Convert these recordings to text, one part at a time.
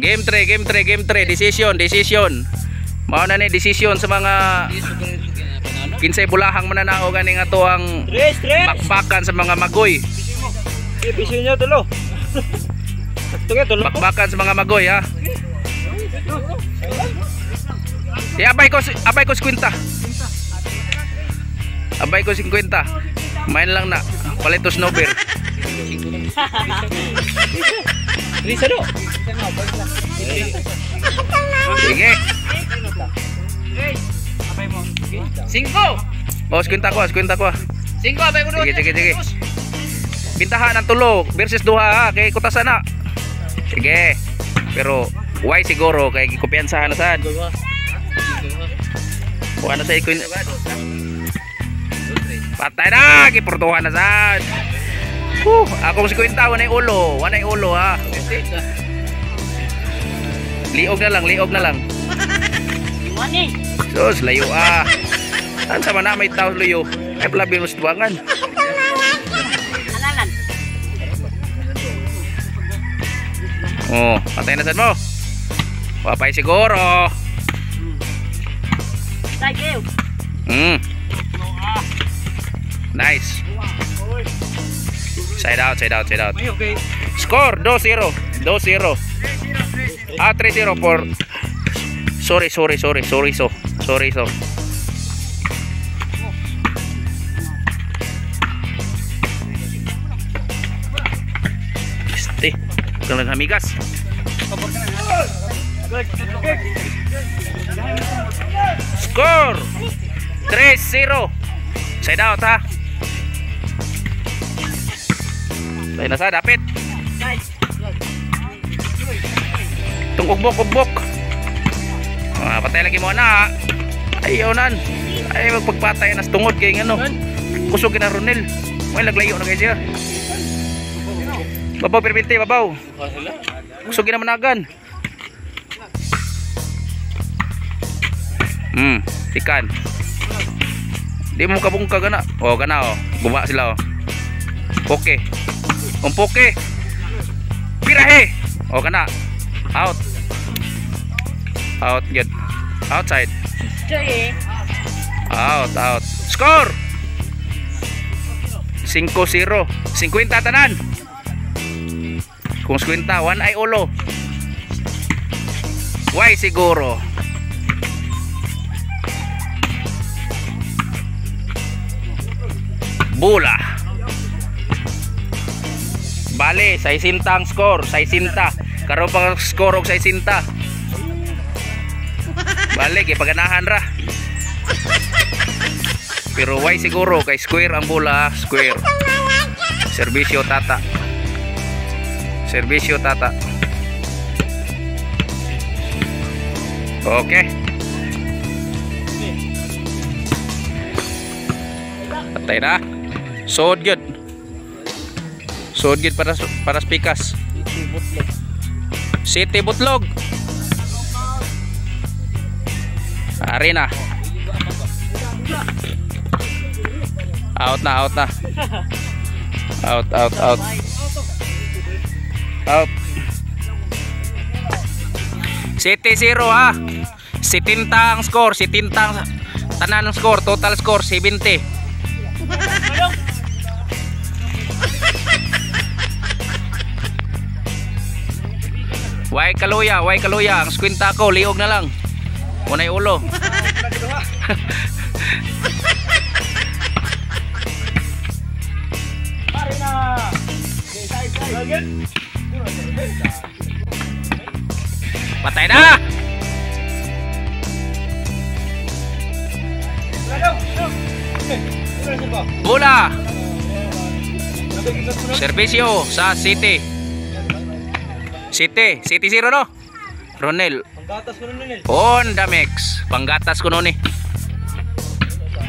Game 3, game 3, game 3. Decision, decision. Mao na ni decision sa mga kinsay bulahang mananaog ani nga to ang Tres, tres. bakbakan sa mga magoy. Bisyo niya tulo. Tulo tulo. Bakbakan sa mga magoy ha. Eh, abay ko 50. Abay ko 50. Main lang na. Palitos nober. Risa do. Sige. Cinco. Oh, 50 ko, 50 ko. Cinco abay ko. Sige, sige, sige. Bintahan ang tulo versus duha ha, kay kutasan na. Sige. Pero why siguro kay gikupiyansahan na sad. Kuha na sa ikwin. Patay na, gipurtuhan na sad. Whew, akong 50 wanay ulo, wanay ulo ha. Liog na lang, liog na lang. Sus, layo ah. An sa man na may tao luyo. Ay palabi mo sa tuwangan. Analan. Oh, patay na sad mo. Wapay siguro. Thank you. Nice. Side out, side out, side out. Okay. Score 2-0. 2-0. Ah, 3-0 for. Sorry, sorry, sorry, sorry so. Sorry so. Este, kang naghamigas. Score 3-0. Side out ha. Tayo na sa dapit. Itong ugbok, ugbok. Ah, patay lagi mo na. Ayaw nan. Ay magpagpatay na sa tungod kay ano. Kusog na Ronel. May naglayo na kay siya. Babaw perpinte, babaw. Kusog na managan. Ikan. Di mo kabungka gana. Oh, gana oh. Guba sila oh. Poke. Umpoke. Pirahe. Oh, kana. Out. Out good. Outside. Out, out. Score. 5-0. 50 tanan. Kung 50, 1 ay ulo. Why siguro? Bola. Bale, 60 ang score, 60. Karon pa score og 60. Bale, gipaganahan ra. Pero why siguro kay square ang bola, square. Serbisyo tata. Serbisyo tata. Okay. Patay na. Sood gyud. Sood gyud para spikas. City Butlog. Arena. Out na, out na. Out, out, out. Out. City 0 ha. 70 ang score, 70 ang tanan ang score, total score 70. Way kaluya, way kaluya. Ang skwinta ko, liog na lang. Unay ulo. Patay na! Bola! Servisyo sa City. City, City 0 no? Ronel. Panggatas ko nun eh. On the mix. Panggatas ko nun eh.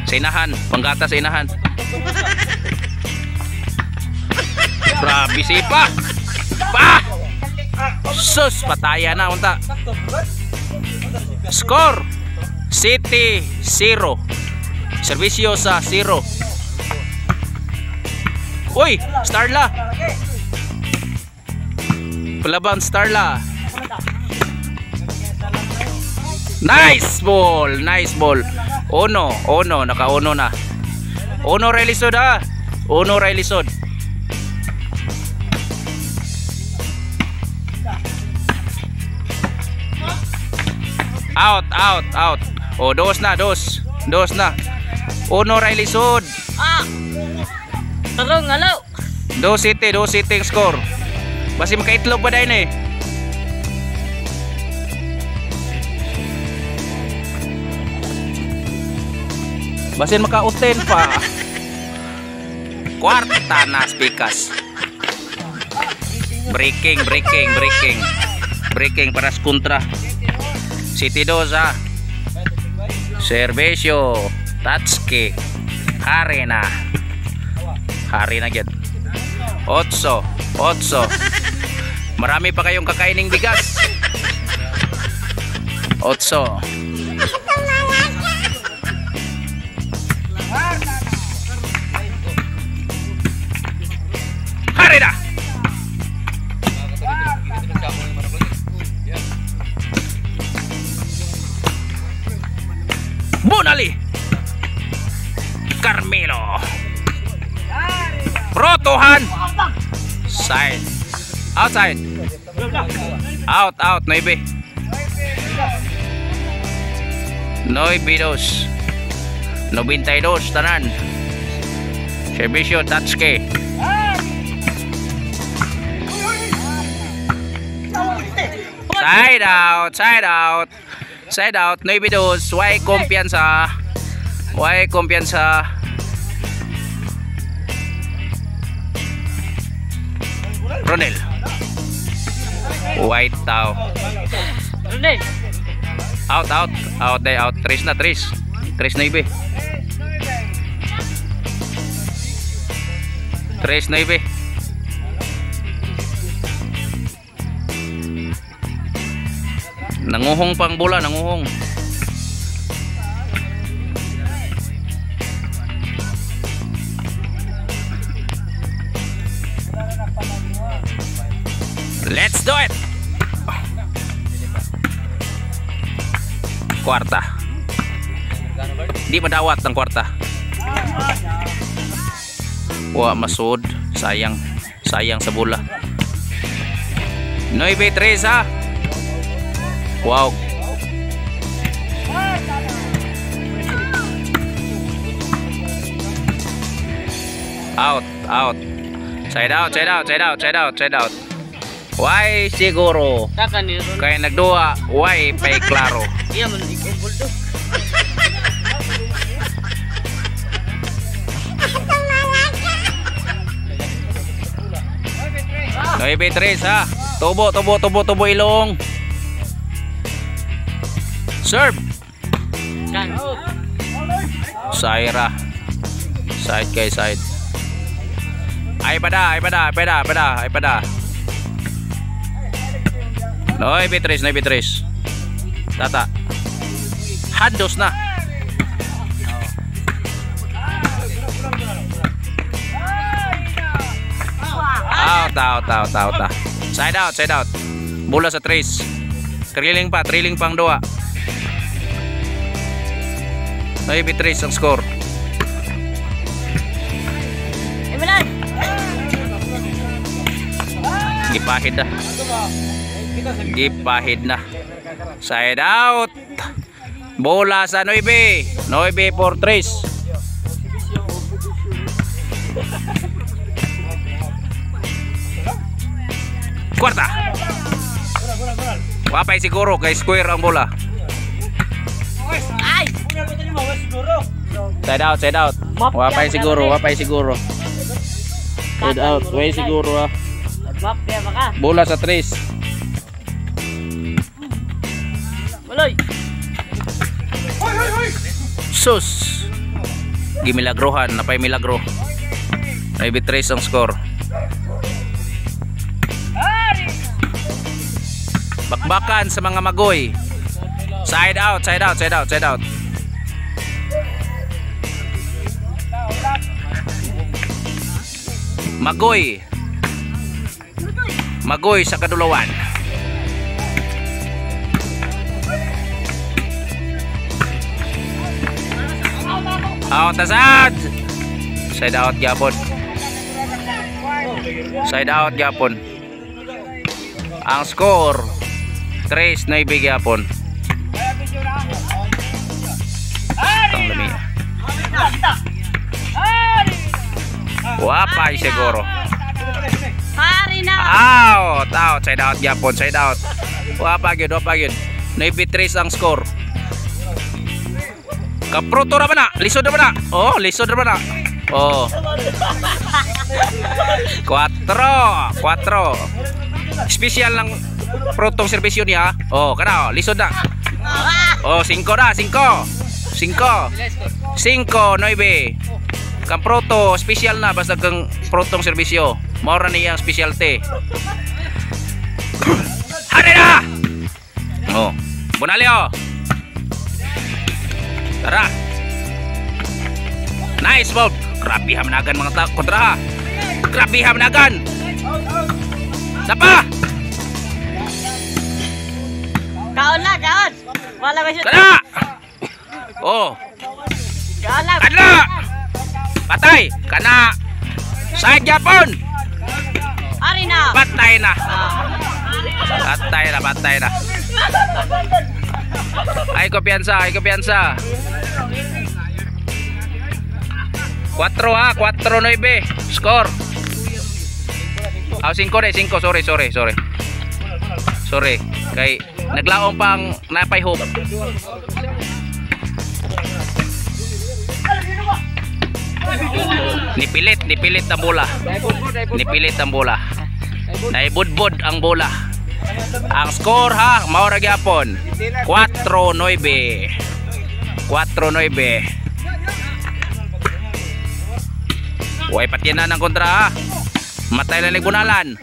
Sa inahan. Panggatas sa inahan. Grabe sipa. Pa! Sus, pataya na unta. Score City 0. Servisyo sa 0. Uy, Starla. Palaban Starla. Nice ball, nice ball. Uno, uno, naka-uno na. Uno ray lisod ha. Uno ray lisod. Out, out, out. Oh, dos na, dos. Dos na. Uno ray lisod. Ah. Tarong alaw. 2-7, 2-7 ang score. Basi makaitlog pa dahil eh. Basin maka-uten pa. Kwarta na spikas. Breaking, breaking, breaking. Breaking para sa kontra. City dos ha. Servisyo. Tatsuki. Hari na. Hari na gyud. 8, 8. Marami pa kayong kakaining bigas. 8. Hari na. Bonali. Carmelo. Rotohan. Side. Outside. Out, out. 9. 9-2. 92 tanan. Servisyo Tatsuki. Side out, side out. Side out, 9-2. Way kumpiyansa. Way kumpiyansa. Ronel. White tao. Ronel. Out, out. Out, day, out. Tres na, tres. 3-9. 3-9. Nanguhong pang bola, nanguhong. Let's do it. Kwarta. Di madawat ang kwarta. Wa masud, sayang. Sayang sa bola. 9-3 ha. Wow. Out, out. Side out, side out, side out, side out, side out. Why siguro? Kaya nagduha, why pay klaro. Iya man ikumbol do. 9-3 ha. Tubo, tubo, tubo, tubo ilong. Serve. Saira. Side kay side. Ay pada, ay pada, ay pada, ay pada, ay pada. 9-3, 9-3. Tata. Handos na. Out, out, out, out. Side out, side out. Bola sa tres. Trailing pa, trailing pang dua. 9-3 ang score. Gipahid na. Gipahid na. Side out. Bola sa 9. 9-4-3. Kwarta. Wapay siguro kay square ang bola. Side out, side out. Wapay siguro, wapay siguro. Side out, way siguro ah. Bola sa 3. Sus. Gimilagrohan, napay milagro. 9-3 ang score. Bakbakan sa mga magoy. Side out, side out, side out, side out. Magoy. Magoy sa kadulawan. Out na sad. Side out gyapon. Side out gyapon. Ang score 3-9 gyapon. Ang lami. Wapay siguro. Hari na. Out, out, side out gyapon, side out. Wapa gyud, wapa gyud. 9-3 ang score. Kaproto ra ba na? Lisod ra ba na? Oh, lisod ra ba na? Oh. 4, 4. Special lang protong serbisyo niya. Oh, kana oh, lisod na. Oh, 5 na, 5. 5. 5, 9. Kang proto special na basta kang protong serbisyo. Mao ra niya ang specialty. Hari na! Oh, Bonaleo. Tara. Nice ball. Grabe hamnagan mga ta kontra. Grabe hamnagan. Napa! Kaon na, kaon. Wala ba siya? Kana! Oh, Kaon na. kana! Patay! Kana! Side Japon! Hari na. Patay na. Patay na, patay na. Ay, kumpiyansa, ay, kumpiyansa. 4 ha, 4-9. Score. Ah, 5 na, 5. Sorry, sorry, sorry. Sorry. Kay naglaong pang napay hope. Nipilit, nipilit ang bola. Nipilit ang bola. Naibudbud ang bola. Ang score ha, mao ra gyapon. 4-9. 4-9. Way patinan ang kontra ha. Matay lang ni Bunalan.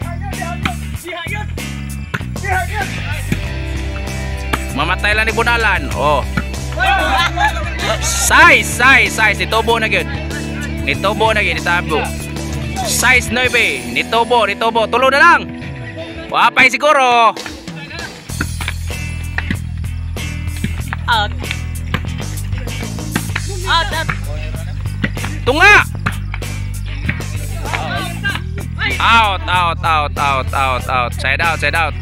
Mamatay lang ni Bunalan. Oh. Size, size, size. Nitubo na gyud. Nitubo na gyud, nitabo. Size 9. Nitubo, nitubo. Tulo na lang. Wapay siguro. Out. Out, out. Tunga. Out, out, out, out, out, out. Side out, side out.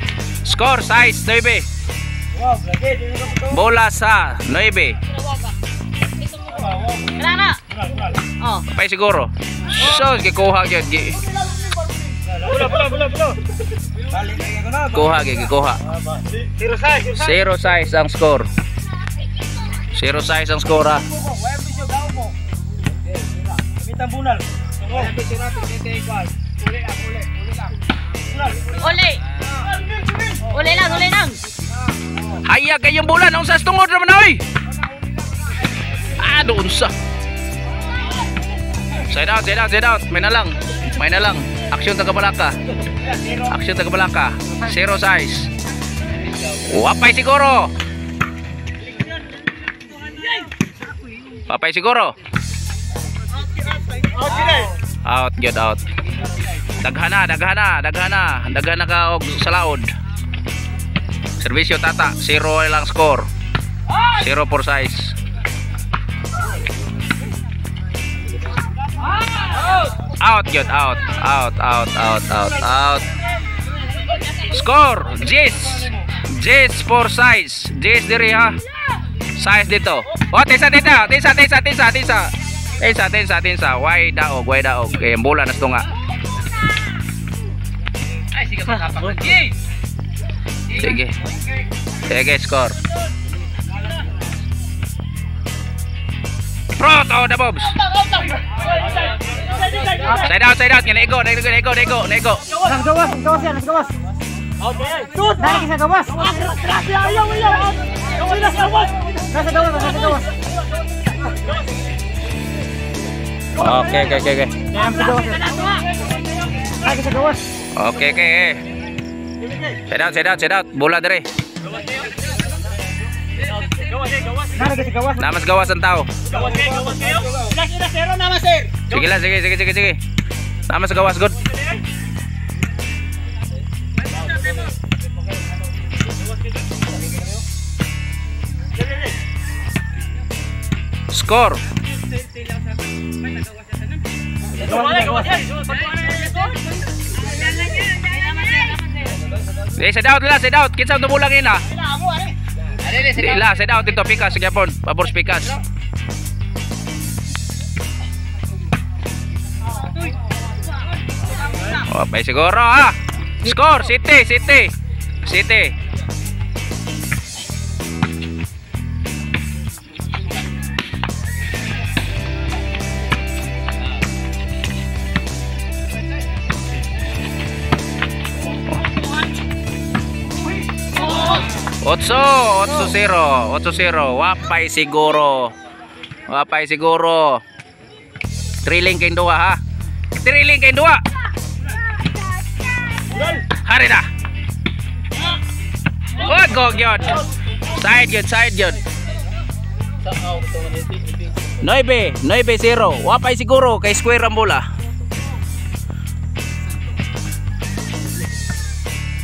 Score size 9. Bola sa 9. Kana na. Oh. Pay siguro. So, gikuha gyud. Bola, bola, bola. Kuha gyud, gikuha. Zero size. Zero size ang score. Zero size ang score ha. Uli. Uli lang, uli lang. Hayag kayong bola nung sa tungod naman oy. Ah, doon sa. Side out, side out, side out. May na lang. May na lang. Aksyon taga Balaka. Aksyon taga Balaka. Zero size. Wapay siguro. Wapay siguro. Out, get out. Daghana, daghana, daghana. Daghana ka og sa laod. Servisyo tata, 0 lang score. 0 for size. Out, get out. Out, out, out, out, out. Score, Jis. Jis for size. Jis diri ha. Size dito. Oh, tisa, tisa, tisa, tisa, tisa, tisa. Tisa, tisa, tisa. Why daog, why daog. Kaya bola na tunga. Ay, sige pa. Sige. Sige, score. Proto the Bobs. Side out, side out. Nego, nego, nego, nego, nego. Nasa gawas, gawas yan, nasa gawas. Nasa sa gawas. Nasa gawas, nasa gawas. Okay, okay, okay, okay. Nasa gawas. Nasa sa gawas. Okay, okay. Side out, side out, side out. Bola dire. Nasa sa gawas. Namas gawas ang tao. Sige lang, sige, sige, sige, sige. Namas gawas, good. Score Eh, side out la, side out. Kinsa tumulang ina? Di la, side out dito pikas sige pon. Pabor pikas. Oh, pay siguro ha. Score City, City. City. Otso, 8-0, 8-0. Wapay siguro. Wapay siguro. Thrilling kayong duha ha. Thrilling kayong duha. Hari na. Oh, go gyud. Side gyud, side gyud. 9, 9-0. Wapay siguro kay square ang bola.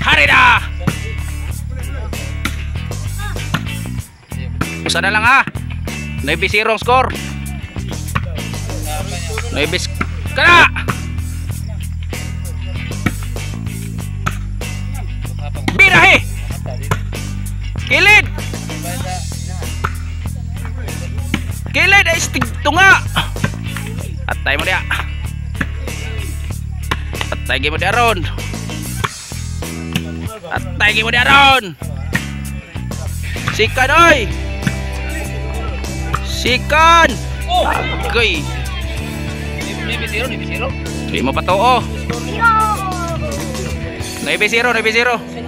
Hari na. Usa na lang ha. 9-0 ang score. 9 kana. Birahe. Kilid. Kilid ay tunga. Atay mo diya. Atay mo diya ron. Atay mo diya ron. Sikan oy. Sikan. Agay. 9-0, 9-0. Di mo pa to oh. 9-0, 9-0.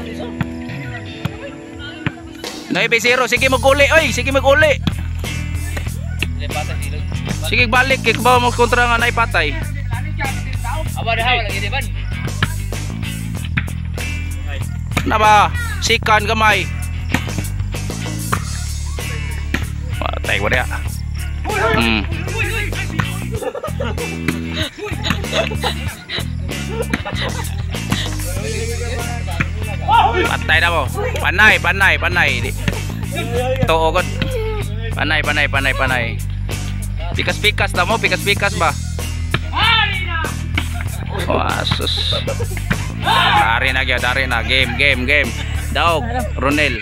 9-0, sige mag-uli oy, sige mag-uli. Sige balik kay ba mo kontra nga naipatay. Na ba? Sikan gamay. Patay ko diya. Patay na mo. Panay, panay, panay. Tuo god. Panay, panay, panay, panay. Pikas-pikas na mo, pikas-pikas ba? Oh, asus. Dari na gyud, dari na. Game, game, game. Daog, Ronel.